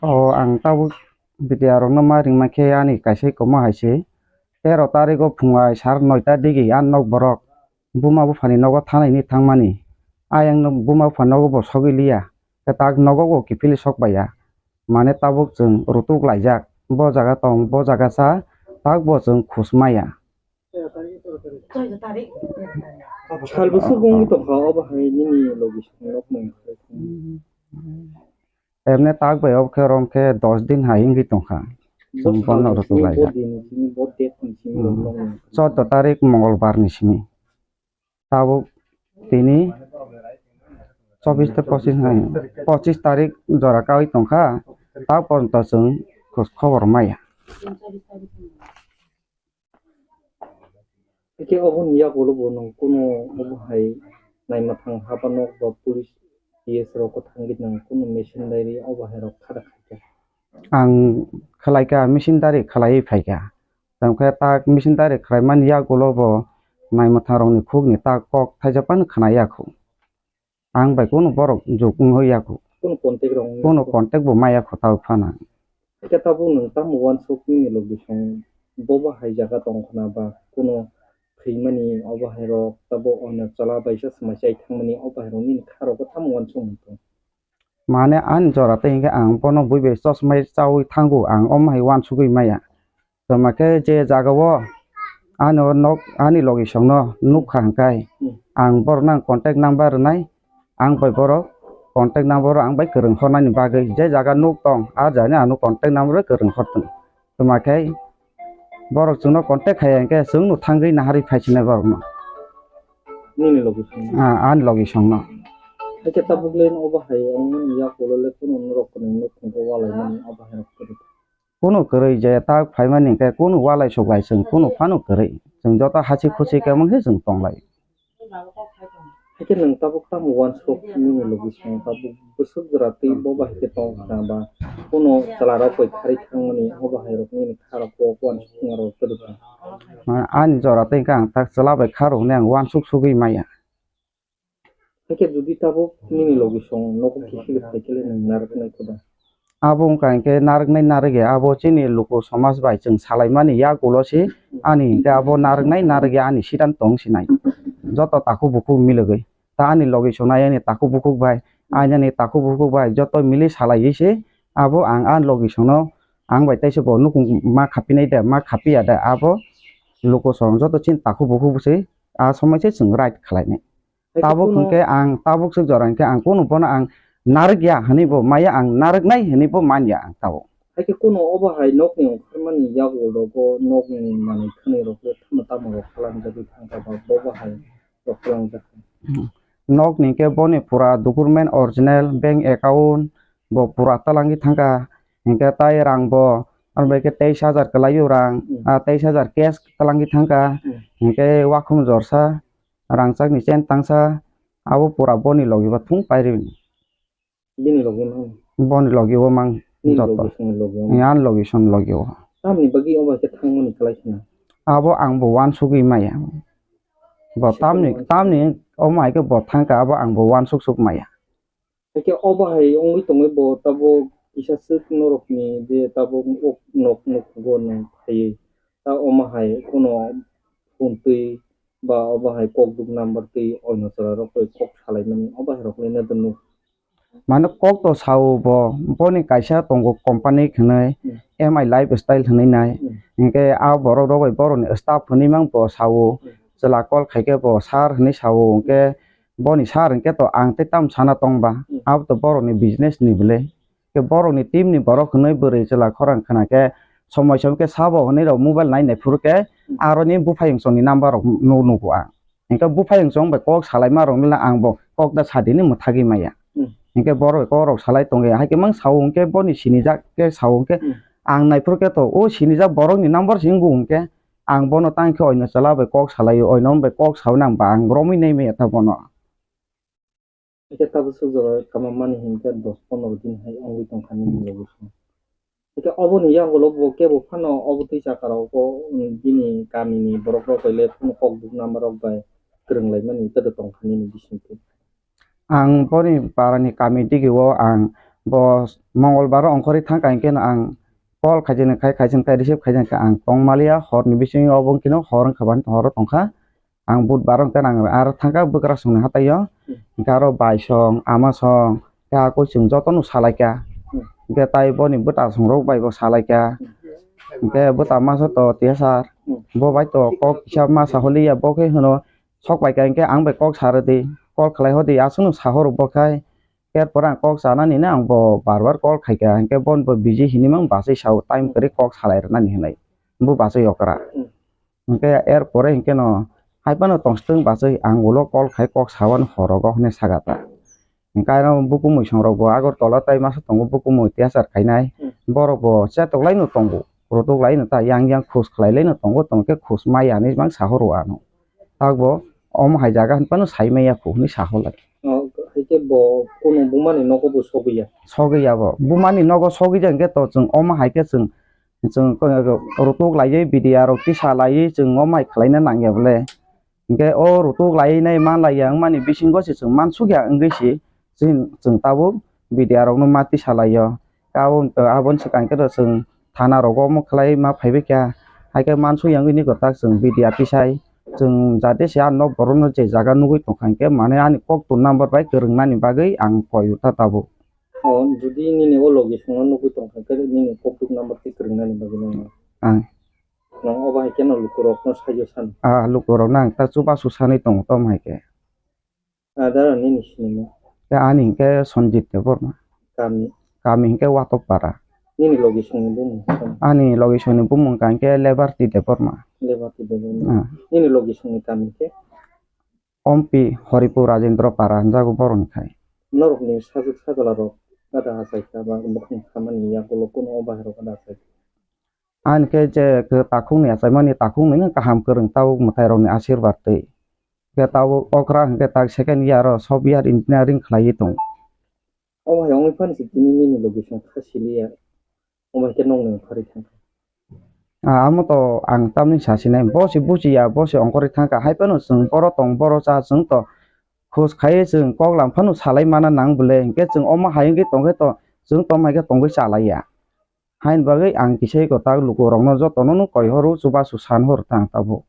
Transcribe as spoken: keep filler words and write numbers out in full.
O ang tabuk B T R rokno ma ringma khe ani kaisa komo hai se. Tero tarikgo phungai sar noita digi ang nok borok buma buphani nogo thanaini thangmani. Ayang no buma bupha nogo bo sogwi liya. Tei tak nogo bo kiphilwi sok baiya. Mane tabuk chwng rutuk laijak. Bo jaga tong, bo jaga cha, tak bo chwng khus maya. Sal bwswk wngwi tongkha obo hai nini logi song nokmung. Emne tak bai obo khe rom khe dos din hai wngwi tongkha. Chwng bono rutuk laijak. Bo din ni simi, bo date ni simi rok nokmung. Chordo tarik Mongolbar ni simi. Tabuk tini chobbish tei pochis hai, pochis tarik jora kaui tongkha, ta porjonto chwng khos khobor maya. Hwnkhe oboni yagulo bo nwng kunu obo hai naima thang haba nok ba police P S rok thangwi nwng kunu missionary obo hai rok khada khaikha. Ang khwlaikha, missionary khwlaiwi phaikha. Tamo khe tak missionary khwlaimani yagulo bo naimwthangrokni khukni tak kok thaisa phano khna ya khu. Ang bai kunu borok juk wngwi ya khu. Kunu contact rok wngwi Kunu ya khu. Contact bo ma ya khu tabuk phano. Khe tabuk nwng tamo uansuk nini logi song bo bo hai jaga tong khna ba kunu thwimani obo hai rok tabuk oino chwla bai sa swmai chai thangmani obo hai rok nini kha rok bo tamo uansuk mung tong. Mane ani jora tei hinkhe ang bono bui bai chosmai chaui thango, ang omo hai uansugui maya. Tongma khe je jaga o ani o nok, ani logisong no nukha hwnkhe Hmm. ang borok no ang contact number rwnai, ang bai borok contact number o ang bai kwrwng hornani bagwi je jaga nuk tong, a jaga ni ano contact number bai kwrwng hor tong. Tongma khe borok chwngno contact khai ya hwnkhe chwngno thangwi naharwi phaisinai borokno. Nini logisong no? Ah, ani logisong no. Hakhe tabuk le obo hai wngmani yagulo le kunu norok kwnwi nuk thungkhe walaimani obo hai rok kwrwi. Kunu kwrwi je tak phaimani hwnkhe kunu walai suklai chwng kunu phano kwrwi. Chwng joto hasi khusi khe mungkhe chwng tonglai. Hakhe nwng tabuk tamo uansuk nini logisong tabuk bwswk jora twi bo bahai khe tong khna ba kunu chwla rok bai kharwi thangmani obo hai rok nini kha rok kok uansuk thung aro kwrwi kha. Ma ani jora tei khe ang tak chwla bai kha rok hwnwi ang uansuk sugwi maya. Hakhe jodi tabuk nini logisong nogo kiphilwi phai khe le nwng narwknai kho da? Abo wngkha hinkhe narwknai narwkya, abo chini luku somaj bai chwng salaimani yagulo se ani hinkhe abo narwknai narwkya ani siddhanto wng sinai. Joto takhuk bukhuk milogwi. Ta ani logisong no ayani takhuk bukhuk bai, ayani takhuk bukhuk bai joto mili salaiwi se abo ang ani logisong no ang bai teisa bo nukung ma khapinai da, ma khapiya da abo luku song joto chini takhuk bukhuk se a somoi se chwng right khwlainai. Tabuk hwnkhe ang tabuk swk jora hwnkhe ang kunu bono ang narwk ya hwnwi bo maya, ang narwknai hwnwi bo man ya ang tabuk. Hakhe kunu obo hai nokni ongkharmani yagulo bo nokni manwi khwnwi rok le tamo tamo rok khalangjagwi thangkha ba bo bo hai rok khalangjak kha. Hmm. Nokni khe boni pura document original bank account bo pura talangwi thangkha, hinkhe tai rang bo aro bai khe teis hajar kwlaio rang, Hmm. ah, teis hajar cash talangwi thangkha, Hmm. hinkhe wakhum jorsa. Rangchakni chain tangsa, abo pura boni logi bo thung pairwi. Bini logi mang? Boni logi o mang. Nini joto. Logi songni logi o mang? Ani logi songni logi o. Tamni bagwi obo khe thangmani kwlai khna? Abo ang bo uansugwi maya. Bo tamni, tamni omo hai khe bo thangkha, abo ang bo uansuk suk maya. Hakhe obo hai wngwi tongwi bo tabuk kisa swk norokni je tabuk nok nukhugo nwng phaiwi ta omo hai kunu phone twi ba obo hai kokduk number twi oino chwla rok bai kok salaimani obo hai rok le nw dwnu. Mane kok to sao bo, boni kaisa tongo company hwnwi Hmm. M I Lifestyle hwnwi nai. Hmm. Hinkhe a borok rok bai borokni staff hwnwi mang bo sao. Hmm. Chwla call khaikhe bo sir hwnwi sao. Hinkhe boni sir hinkhe to ang tei tamo sana tongba. Hmm. Abo to borokni business ni bwle. Khe borokni team ni borok hwnwi bwrwi chwla khorang khna khe somoi som khe sabo hwnwi rok mobile nai nai phuru khe Hmm. aroni buphayung songni number rok nu-, nugo ang. Hinkhe buphayung song bai kok salaima rok nila ang bo kok da sadini mwthagwi maya. Hmm. Hinkhe borok kok rok salai tongya, haikhe mang sao hinkhe boni sinijak khe sao hinkhe Hmm. ang naiphuru khe to o sinijak borokni number se wngbo hinkhe ang bono tang khe oino chwla bai kok salaio, oino bai kok sao nang ba ang romwi nai maya ta bono. Hakhe tabuk swk jora kama mani hinkhe dos pondro din hai wngwi tongkha nini logi song. Hakhe oboni yagulo bo kebo phano obo twi saka rok o, um, bini kamini borok rok bai le phano kok duk nama rok bai kwrwng laimani tei tongkha nini bisingtwi. Ang boni parani kami digi o ang Bo Mongolbar o ongkhorwi thangkha, hinkhe no ang call khaijani khai, khaijani khai, receive khaijani khai, ang tongmaliya, horni bisingo obo hinkhe no hor wngkha, bani horo tongkha. Ang Budbar o hinkhe ang aro thangkha Bwkrasongni hatai o, hinkhe aro baisong, amasong, tei akoi chwng jotono salaikha. Hinkhe tai boni bwtasongrok bai bo salaikha. Hinkhe bwta masa to tiya sir, bo bai to kok kisa ma saholiya, bo khe hwno sok paikha, hinkhe ang bai kok sa rwdi, call khlai hodi, aswkno sahoro bo khai. Erpore ang kok chanani no ang bo bar bar call khaikha, hinkhe bon bo busy hinwi mang bachwi sao, time kwrwi kok salai rwnani hinwi bo bachwi okra. Hmm. Hinkhe erpore hinkhe no hai phano tongstwng bachwi ang ulo call khai kok sao ani horogo hinwi saka ta. Hinkhe ano bukumui songrok bo Agartala tai masa tongo bukumui tiyachar khainai. Hmm. Borok bo chetok laino tongo, rutuk laino ta yang yang khus khlai laino tongo, tongkhe khus maya hinwi mang sahoro ano. Takbo omo hai jaga hinphano sai maya khu hinwi saholai. O, hai khe bo kunu bumani nogo bo sogwi ya? Sogwi ya bo. Bumani nogo sogwi ya hinkhe to chwng omo hai khe chwng, chwng ko-, rutuk laiwi B D R rok tisa laiwi chwng omo hai khlaina nangya bole. Hinkhe o rutuk laiwi nai manlaiya wngmani bisingo se chwng mansukya wngwi se chwng, chwng tabuk B D R rokno ma tisa laio. Abo, aboni swkang khe chwng thana rogo omo khlai ma phaibai kha. Hai khe mansuk yang wngwi kwtak chwng B D R tisai. Chwng jate se ang nok borokno je jaga nugwi tongkha hinkhe mane ani kok to number bai kwrwngnani bagwi ang koi ta tabuk. O, jodi nini o logi songno nugwi tongkha khe nini kok to number khe kwrwngnani bagwi nang. Ang. Nang obo hai khe no lukurokno saio san. Ah, lukurokno ang ta chubachu sanwi tongo tom hai khe. Adar nini sinimung? Khe ani hinkhe Sanjit Debbarma. Kami? Kami hinkhe Watokpara. Nini logi songni bumung? Ani logi songni bumung kha hinkhe Lebarti Debbarma. Lebarti Debbarma. Ah. Nini logi songni kami khe? Ompi Horipur Rajendra Para hinjago borokni khai. Norokni sajwk sajla rok gada achai kha ba bukhung khamani yagulo kunu o bahai rok gada achai kha? Ani khe je khe takhukni achaimani takhuknwi no kaham kwrwng tabuk mwtairokni ashirbad twi. Khe tabuk okra hinkhe tak second year o software engineering khlaiwi tongo. Omo hai wngwi phano se tini nini location kha siliya. Omo hai khe nokni wngkharwi thangkha. Ah, amo to ang tamni sasinai. Bo se bujiya, bo se ongkhorwi thangkha. Hai phano chwng boro tong, boro cha, chwng to khus khaiwi chwng kok lam phano salai mana nang bole. Hinkhe chwng omo hai wngwi tongkhe to, chwng tongmai khe tongwi chalaiya. Haini bagwi ang kisai kwtak lukurokno jotono no koi horo, chubachu san horo ta ang tabuk.